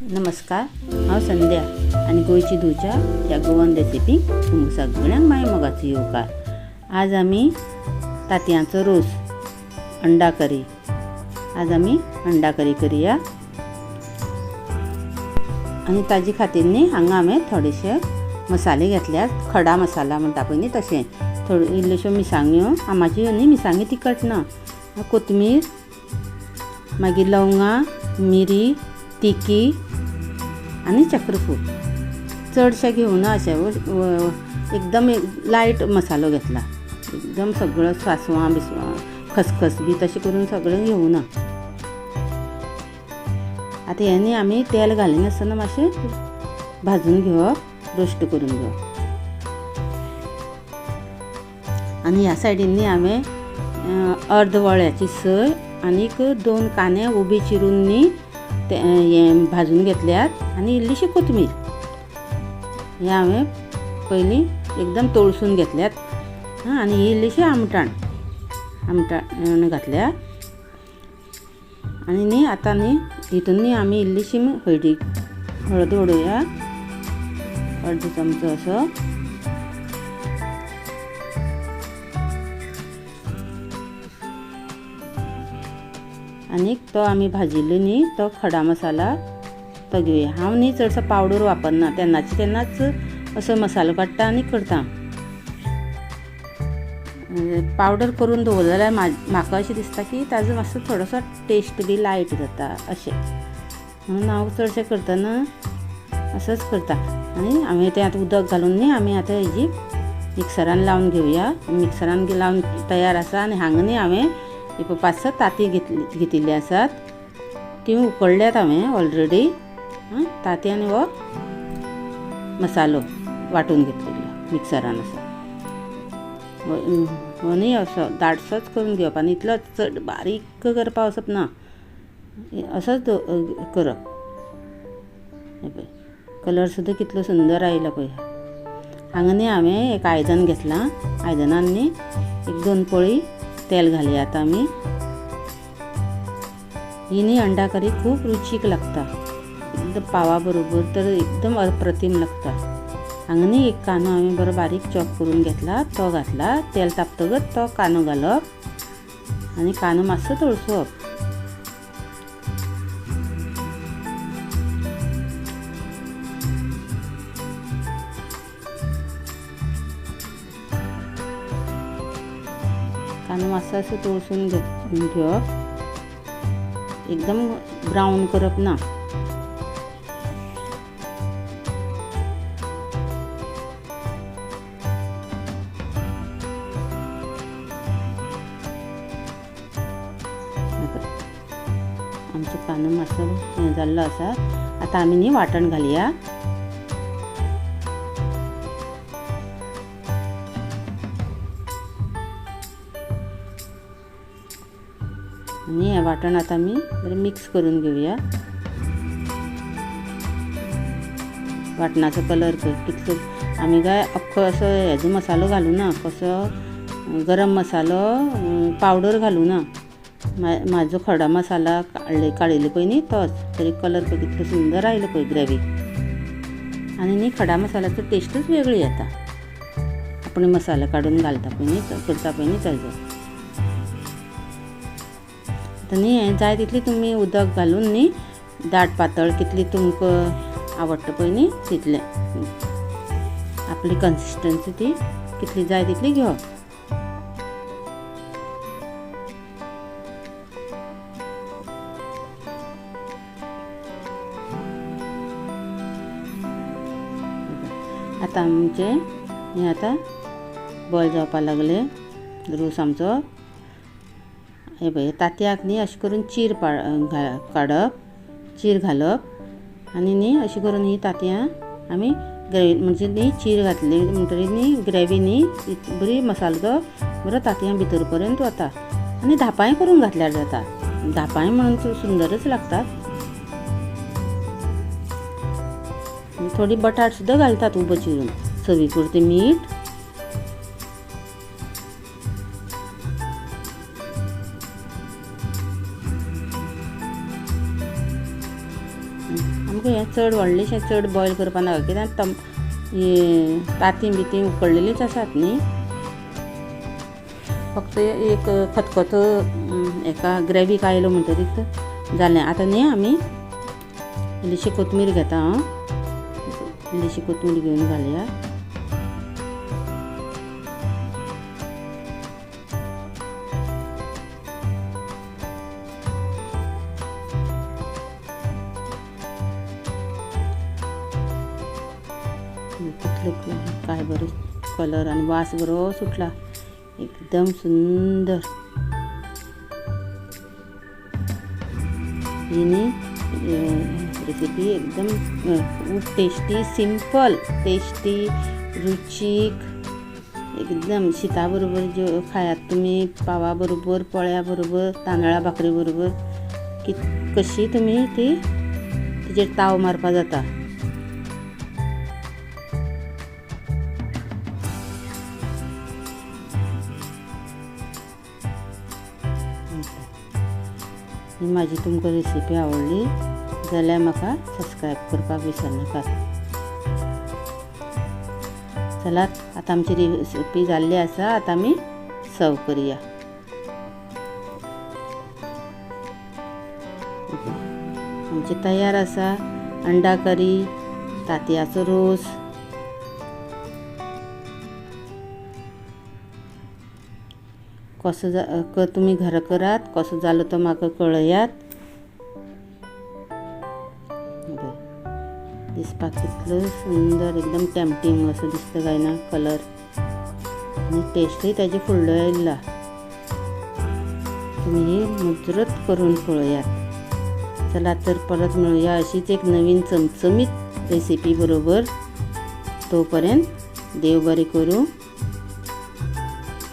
नमस्कार, हांव संध्या आनी गोंयची धुवच्या ह्या गोवन रेसिपीक तुमकां सगळ्यांक माय मोगाचो येवकार. आज आमी तांतयांचो रोस अंडा करी, आज आमी अंडा करी करूया. आनी ताजे खातीर न्ही हांगा हांवें थोडेशे मसाले घेतल्यात. खडा मसाला म्हणटा पळय न्ही तशें, थोड्यो इल्ल्योश्यो मिरसांग्यो, आमाच्यो न्ही मिरसांग्यो तिखट ना, कोथमीर, मागीर लवंगां, मिरी, तिकी आनी चक्रफूल. चडशें घेवना, अशें एकदम लायट मसालो घेतला, एकदम सगळो सांसवां बिसवां खसखस बी तशें करून सगळें घेवना. आतां हें न्ही आमी तेल घालिनासतना मातशें भाजून घेवप, रोस्ट करून घेवप. आनी ह्या सायडीन न्ही हांवें अर्द वळ्याची सय आनीक 2 कांदे उबे चिरून न्ही ते हें भाजून घेतल्यात आनी इल्लीशी कोथमीर हें हांवें पयलीं एकदम तळसून घेतल्यात. आनी ही इल्लीशी आमटाण आमटाण घातल्या. आनी न्ही आतां न्ही हितून न्ही आमी इल्लीशी हळदी हळद उडोवया, अर्द चमचो असो. आनीक तो आमी भाजिल्लो न्ही तो खडा मसाला तो घेवया. हांव न्ही चडसो पावडर वापरना, तेन्नाचे तेन्नाच असो मसालो काडटा आनी करता. पावडर करून दवरलो जाल्यार म्हाका अशें दिसता की ताजो मातसो थोडोसो टेस्ट बी लायट जाता अशें, म्हणून हांव चडशें करतना असोच करता. आनी हांवें तें आतां उदक घालून न्ही आमी आतां हेजी मिक्सरान लावन घेवया. मिक्सरान लावन तयार आसा. आनी हांगा न्ही हांवें 5-6 तांतीं घेतिल्लीं आसात, तीं उकडल्यात हांवें ऑलरेडी. तांतीं आनी हो मसालो वांटून घेतलेलो मिक्सरान असो हो न्ही असो दाटसोच करून घेवप आनी इतलो चड बारीक करपा वचप ना, असोच करप. पळय कलर सुद्दां कितलो सुंदर आयलो पळय. हांगा न्ही हांवें एक आयदन घेतलां, आयदनान न्ही 1-2 पळी तेल घालया आतां आमी. ही न्ही अंडा करी खूब रुचीक लागता, एकदम पावा बरोबर तर एकदम अप्रतीम लागता. हांगा न्ही एक कांदो हांवें बरो बारीक चॉप करून घेतला तो घातला. तेल तापतकच तो कांदो घालप आनी कांदो मातसो तळसोवप. कांदो मातसो असो तळसून घेवप, एकदम ब्रावन करप ना. आमचो कांदो मातसो हें जाल्लो आसा. आतां आमी न्ही वांटण घालया. आनी हें वांटण आतां आमी बरें मिक्स करून घेवया. वांटणाचो कलर पळय कितलो, आमी काय अख्खो असो हेजो मसालो घालूना, कसो गरम मसालो पावडर घालूना, म्हाजो खडा मसाला काडिल्लो पळय न्ही तोच, तरी कलर पळय कितलो सुंदर आयलो पळय ग्रेवी. आनी न्ही खडा मसाल्याचो टेस्टूच वेगळी येता, आपण मसालो काडून घालता पळय न्ही करता पळय न्ही ताजो. आतां न्ही हें जाय तितली तुमी उदक घालून न्ही दाट पातळ कितली तुमकां आवडटा पळय न्ही तितलें, आपली कन्सिस्टन्सी ती कितली जाय तितली घेवप. आतां आमचें हें आतां बॉयल जावपाक लागलें रोस आमचो. हें पळय तांतयाक न्ही अशें करून चीर काडप, चीर घालप आनी न्ही अशें करून ही तांतयां आमी ग्रेवी म्हणजे न्ही चीर घातली म्हणटकीर न्ही ग्रेवी न्ही बरी मसालो तो बरो तांतयां भितर पर्यंत वता. आनी धापांय करून घातल्यार जाता, धापांय म्हणून सुंदरच लागतात. थोडी बटाट सुद्दां घालतात उबो चिरून, चवी पुरतें मीठ, आमकां हें चड व्हडलेंशें चड बॉयल करपा नाका, कित्याक तांतीं बितीं उकडलेलींच आसात न्ही। फक्त एक खतखतो एका ग्रेवीक आयलो म्हणटरीत जालें। आतां न्ही आमी इल्लीशी कोथमीर घेता हांव, इल्लीशी कोथमीर घेवन घालया। कितलो काय बरो कलर आनी वास बरो सुटला, एकदम सुंदर। ही न्ही रेसिपी एकदम खूब टेस्टी, सिंपल टेस्टी, रुचीक एकदम। शिता बरोबर ज्यो खायात तुमी, पावा बरोबर, पोळ्या बरोबर, तांदळा भाकरी बरोबर, कशी तुमी ती तिचेर ताव मारपा जाता। ही म्हाजी तुमकां रेसिपी आवडली जाल्यार म्हाका सबस्क्रायब करपाक विसरनाकात। चलात आतां आमची रेसिपी जाल्ली आसा, आतां आमी सर्व करुया। आमची तयार आसा अंडा करी, तांतयाचो रोस। कसो तुमी घरा करात, कसो जालो तो म्हाका कळयात। दिसपाक कितलो सुंदर, एकदम टेम्पटिंग असो दिसता काय ना कलर, आनी टेस्टूय ताजे फुडलो आयला। तुमी ही मुजरत करून पळयात। चला तर परत मेळुया अशीच एक नवीन चमचमीत रेसिपी बरोबर। तोपर्यंत देव बरें करूं।